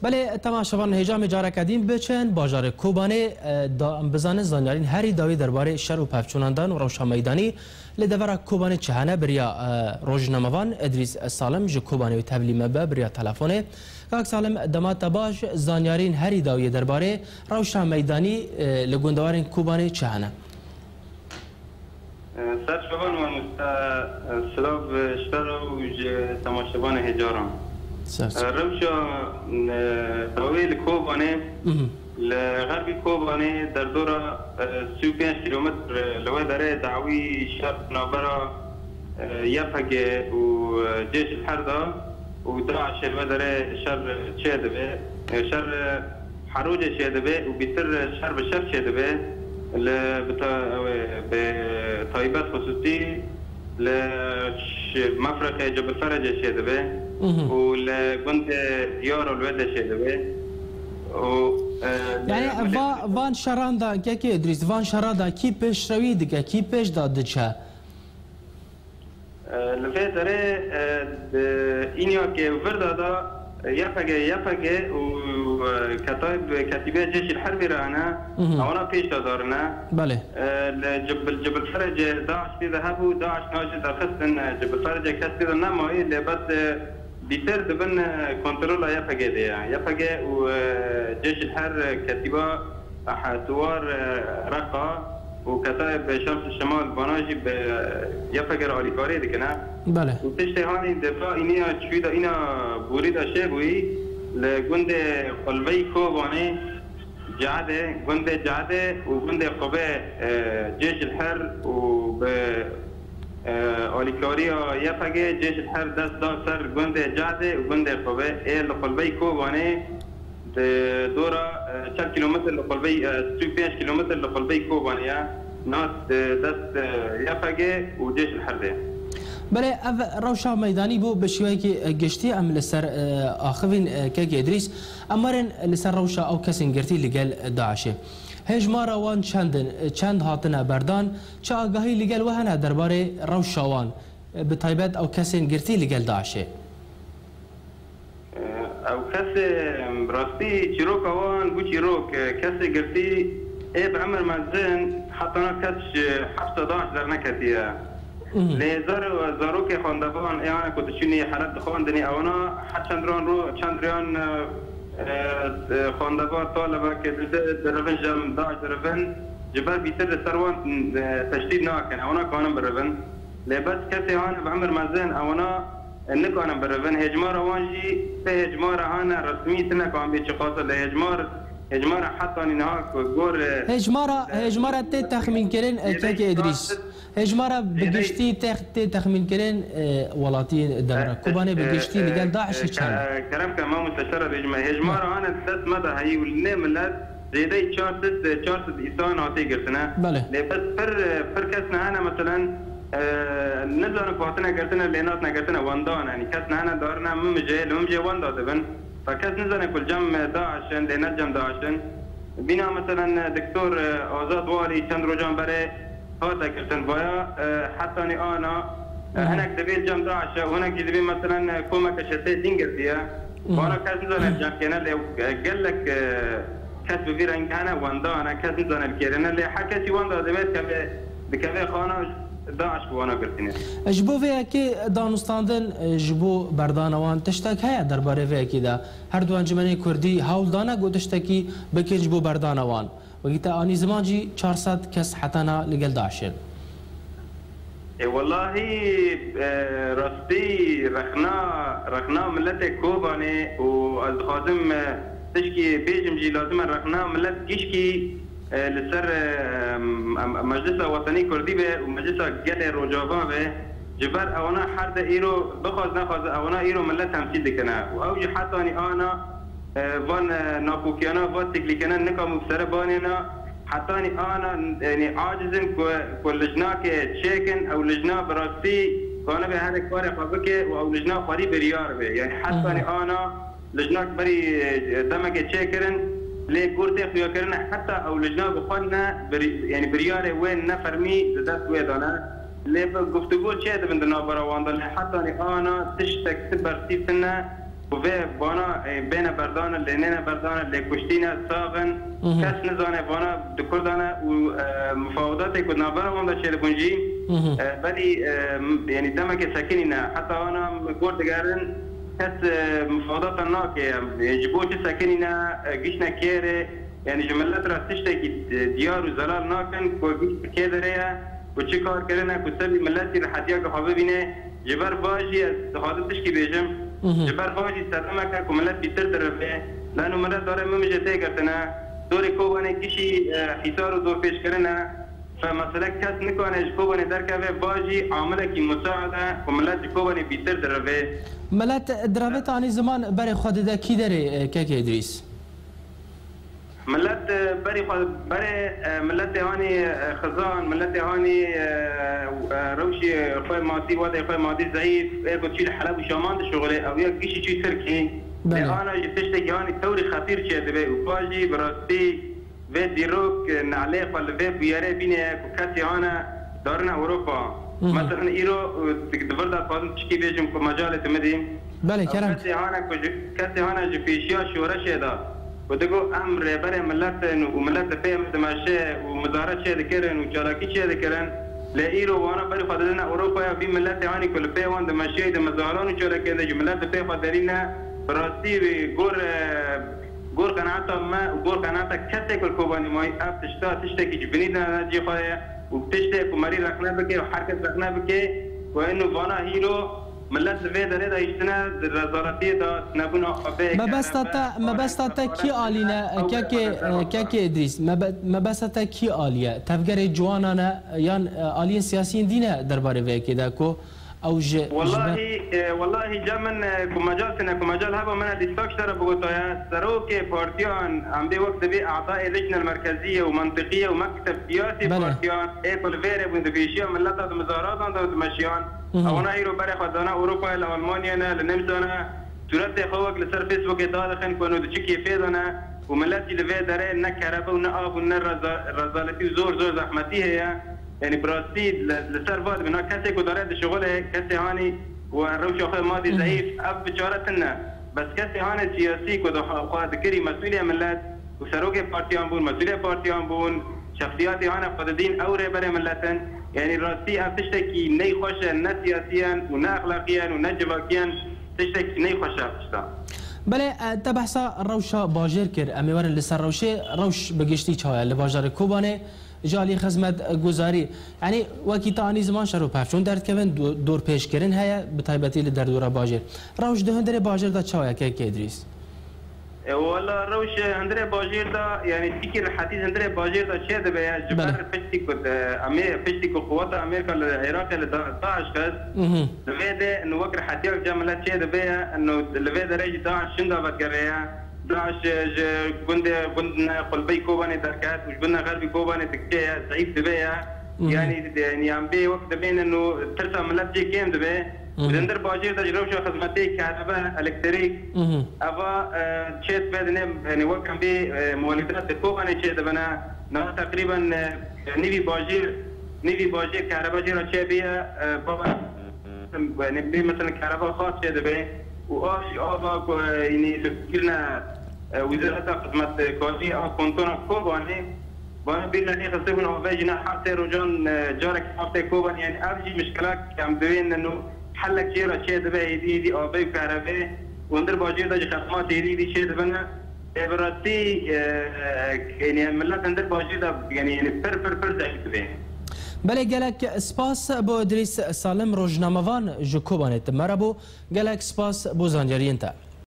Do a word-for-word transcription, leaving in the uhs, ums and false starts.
Belê, temaşevan, hêja me careke din biçin bajarê Kobanê, e, da em bizanin zanyarîn herî dawî derbarê şer û pevçûnan dan û rewşa meydanî li devera Kobanê çi hene. Biriya, e, rojnamevan Idrîs Salim ji Kobanê wê tevlî me be, biriya telefonê. Kak Salim, dema te baş, zanyarîn herî dawî derbarê rewşa meydanî, e, li gundewarên Kobanê çi hene? Ser çavan mamoste, silav ji te re û ji temaşevanê hêja re. Ser çav. Rewşa, e, dawî li Kobanê, Mhm. li xerbî Kobanê derdora, e, sî û pênc kîlometr li wê derê dawî şer navbera, e, Y P G û, e, Cêş el Her de û DAIŞê li wê derê şer çêdibe. E, şer, e, Her rojê çêdibe û bîtir şer bi şer çêdibe. Li bi ta-, bi taybet xusûsî li ş-, Mefrixê Cebel Ferecê çêdibe Mhm. û li gundê Diyaro li wê de çêdibe. Û, e, li Yani milê va-, van şeran da, kekê Idrîs, van şera da kî pêşrewî dike, kî pêş da diçe? E, li vê derê, e, di Înyakê û Virda de, e, Y P G, Y P G û, e, ketayb-, ketîbê Cêşî Herbî re hene, Mhm. ewana pêş de darine. Belê. E, li Cib-, Cibl Ferecê DAIŞ tê de hebû, DAIŞ najê derxistin, e, Cibl Ferecê kes tê de nemayî, lê bes, e, bîtir di bin, e, kontrola Y P G de ye. Y P G û, e, Cêşî Her, e, ketîba Aha, Tuwar, e, Reqa û ketayê bi Şems Şemal vana jî bi, e, Y P G re alîkariyê dikine. Belê. Û tiştê hanî di va îniya çûyî de îna borî de çêbûyî li gundê Qulveyî Kobanê, Ceedê, gundê Ceedê û gundê Qubê, e, Cêşî Her û bi, e, alîkariya Y P G Cêşî Her dest da ser gundê Ceedê û gundê Qubê ê li Qulveyî Kobanê. Di dora, e, çar kilometr li qulbeyî, e, sî û pênc kilometr li qulbeyî Kobanê ye. Niha di dest, e, Y P G û Cêşî Herdê. Belê, ev rewşa meydanî bû bi şêweyekî, e, giştî em li ser, e, axivîn, e, kek Îdrîs. Em werin li ser rewşa ew kesên girtî li gel DAIŞê. Hêjmara wan çend in, çend hatine berdan, çi agahî li gel we hene derbarê rewşa wan, e, bi taybet ew kesên girtî li gel DAIŞê? Ew kesê, em, rastî çîroka wan bû çîrok, e, kesê girtî ê bi emir mezin, heta na kes ji hefta DAIŞ derneketiye. Mhm. Lê zar-, zarokê xwendevan ê ana ku diçûnî Heleb dixwendinî, ewana her çend ran ro-, çend riyan, e, e, e, xwendevan, talebekê dide, dirivin cem DAIŞ dirivin, ji ber bîtir li ser wan, e, teşdîd nakin, ewana kanin birivin. Lê bes kesê hane bi emir mezin, ewana nikarin birivin. Hêcmara wan jî sê hêcmara hane resmî, tine kan bê çiqas e, lê hêcmar, hêcmara hetanî niha ku gor, e, Hêcmara, e, hêcmara tê texmînkirin, e, zêdeyî kekê Îdrîs. çar sed, Hêcmara bi zêdeyî giştî tê, tê texmînkirin, e, welatiyên devre. E, Kobanê bi e, giştî li gel e, DAIŞê e, çend? e, kerem ke, mamoste, şer re bêjime. Hêcmara hane di dest me de heyî û li nê milet zêdeyî çar sed, çar sed îsan hatê girtine. Belê. Lê bes pir, pir kes ne hene, meselen, e, nizanin ku hatine girtine, lê natine girtine, wendan, yanî kes ne hene darine Mimicê, li Mimicê wenda dibin. Fe kes nizane ku li cem DAIŞ in, lê ne li cem DAIŞ in. Bîna, meselen, Doktor, e, Azad Walî çend rojan berê hate girtin. Vaya, e, hetanî ana, e, Mhm. hinek dibê li cem DAIŞ e û hinek jî dibê, meselen, e, komeke çeteyê din girtiye. Mhm. Vana kes nizane li cem kê ne, lê, e, gelek, e, kes bi vî rengî hene, wenda hene, kes nizane li kê re ne, lê her kesî wenda dibe dikeve, dikeve xana DAIŞ bi wana girtîne. Ji bo vê yekê danûstandin, ji bo berdana wan tiştek heye derbarê vê yekê de? Her du encûmenên kurdî hewl dane ku tiştekî bikin ji bo berdana wan. Wekî te anî ziman jî çar sed kes heta niha li gel DAIŞê ne. E, wellahî, e, rastî rexna, rexna miletê Kobanê û ez dixwazim, e, tişkî bêjim jî, lazim e rexna milet gişkî, e, li ser, e, em, em, Meclisa Wetenî Kurdî be û Meclisa Gelê Rojava be. Ji ber ewana her de îro bixwaz nexwaz ewana îro milet temsîl dikine û ew jî hetanî ana, e, van, e, nakokiyana, van têklîkiyana nikam û bi sere banêna. Hetanî ana, yanî aciz in ku, ku lijnakê çêkin, ew lijna bi rastî kanibe herê karê xwe bike û ew lijna xwerî biryar be. Yanî hetanî Mhm. ana lijnak berî, e, demekê çêkirin, lê gor tê xuyakirin heta ew lijna bi xwe ne bir-, yanî biryarê wê ne fermî di dest wê de ne. Lê bi guftûgo çêdibin di navbera wan de, lê hetanî ana tiştek ti bersîv tine. ku vê vana, e, bêne berdanin, lê nêne berdanin, lê kuştî ne, sax in. Mhm. Kes nizane vana di Kurdan e û, e, mufawedatê ku di navbera wan de çêdibûn jî, Mhm. e, belî, e, m-, yanî demekê sekinî ne. Heta ana gor digerin, kes, e, mufawedata nake. E, ji bo çi sekinî ne, e, giştine kêrê, yanî ji milet re tiştekî, e, diyar û zelal nakin ku giştine kê derê ye û çi kar kirine ku sebî miletî rehetiyeke xwe bibîne. Ji ber va jî ez dixwazim tişkî bêjim. Mhm. Ji ber va jî sedemeke ku milet bîtir dirivê. Leno milet dare min jê tê girtine. Dorê Kobanê gişî, e, hîsar û dorpêçkirin e. Fe mesele kes nikane ji Kobanê derkeve, va jî amilekî musaid e ku milet ji Kobanê bîtir dirivê. Milet direvê tanî ziman berê xwe dide kî derê, e, kekê Îdrîs? Milet, e, berî xwe, berê, e, miletê hanî, e, xizan, miletê hanî, e, e, rewşê xwe madî, wadê xwe madî zeyîf, ê ku çî li Heleb û Şaman dişuxulê, ew ya gişî çû Tirkî. Lê Belê. ana jî tiştekî hanî tewrî xetîr çêdibe û pa jî bi rastî vê dîrok, e, nehlê xwe li vê bûyerê bîne ku kesê hane darine Ewropa. Mhm. Mesela îro, e, di, di vir de dixwazim tişkî bêjim ku mecalê tu min dî. Belê, Ew kerem. kesê hane ku ji, kesê hane ji pêşiya şoreşê de. Ku digo em rêberê milet in û milet li pê em dimeşe û mizare çêdikirin û çalakî çêdikirin. Lê îro wana berî xwe didine Ewropaya, vî miletê hanî ku li pê wan dimeşe, di mizaran û çalakiyê de ji milet li pê xwe derî ne. Bi rastî wî gor, e, gor qenaeta me û gor qenaeta kesê ku li Kobanê mayî, ev tişta tiştekî ji binî de ne cî xwe ye û tiştê ku merî rexne bike û her kes rexne bike ku eno vana hîro Milet li vê derê de hiştine di rezaletiyê de, nebûna xwebê. Mebesta te, mebesta te kî alîne, kekê, kekê Îdrîs? Mebe-, mebesta te kî alî ye? Tevgerê ciwanan e yan, e, aliyên siyasiyên dî ne derbarê vê yekê de ku ew ji, ji ber Wellahî, e, wellahî ca min, e, ku mecal tine, ku mecal heba min e dîsa ji te re bigotaya, serokê partiyan, em bê wek dibê adayê Lijnel Merkezî ye û mentiqî ye û mekteb siyasî Belê. partiyan, ê ku li vê re bûn di pêşiya mileta di mizaradan de dimeşiyan. Mhm. Ewana îro berê xwe dana Ewropayê, li Almanyayê ne, li Nemsa ne, sûretê xwe wek li ser Facebookê dadixin ku eno di çi kêfê de ne û miletî li vê derê ne kerebe û ne av û ne reza-, rezaletî û zor zor zehmetî heye. Yanî bi rastî li, li ser va dibin. Ha kesê ku dare dişixule, kesê hanî ku rewşa xwe madî Mhm. zeyîf, ev biçare tune. Bes kesê hane siyasî ku di xwe, xwe dikirî mesûlê milet, û serokê partiyan bûn, mesûlê partiyan bûn, şexsiyatê hane xwe didîn, ew rêberê milet in. Yanî rastî ev tiştekî ney xweş e, ne siyasî ye û ne exlaqî ye û ne civakî ye, tiştekî ney xweş e ev tişta. Belê, e, te behsa rewşa bajêr kir. Em ê werin li ser rewşê, rewş bi giştî çawa ye li bajarê Kobanê? Ji alî xizmetguzarî, yanî wekî te anî ziman şer û pevçûn derdikevin, do-, dorpêçkirin heye, bi taybetî li derdora bajêr. Rewş di hundirê bajêr de çawa ye, kekê Îdrîs? E, wela rewş, e, hundirê bajêr de, yanî tîkî rehetî hundirê bajêr de çê dibe ya, ji Belê. ber piştî ku, e, Amê-, piştî ku quweta Amerîka li Iraqê li Da-, DAIŞ xist, Mhm. li vê de, eno wek rehetiya ca milet çê dibe ya, eno li vê derê jî DAIŞ şinda vedigere ya. DAIŞ ji gundê, gund ne, Qulbeyê Kobanê derket û ji gund ne, Xerbî Kobanê dikçe ye, zeyîf dibe ye. Mhm. Yanî, yanî em bê wek dibêne nû tirsa milet jê kêm dibe. Mhm. Di hundir bajêr de ji rewşa xizmetê, kerebe, elektrîk, Mhm. eva, e, çê dibe di nê, yanî wek em bê, e, molîdat di Kobanê çê dibine. Niha teqrîben, e, nîvî bajêr, nîvî bajêr kerebe jê re çêbûye, e, baba Yanî bê mesela kereba xas çê dibe û av jî ava ku, e, yanî li kirine, e, Wezareta Xizmetkarî a Kontona Kobanê, vana bîrine nêxistibûn ave jî ne heftê rojan, e, carek heftê Kobanê, yanî ev jî mişkila em dibêne nû helek jê re çê dibe, êdî êdî avê û kerebê û hundir bajêr de jî xedmat êdî êdî çê dibine. Ê bi rastî, e, e, yanî milet hundir bajêr de, yanî, yanî pir, pir, pir zehîf dibe. Belê, gelek spas bo Îdrîs Salim, rojnamevan ji Kobanê, tu me re bû. Gelek spas bo zanyariyên te.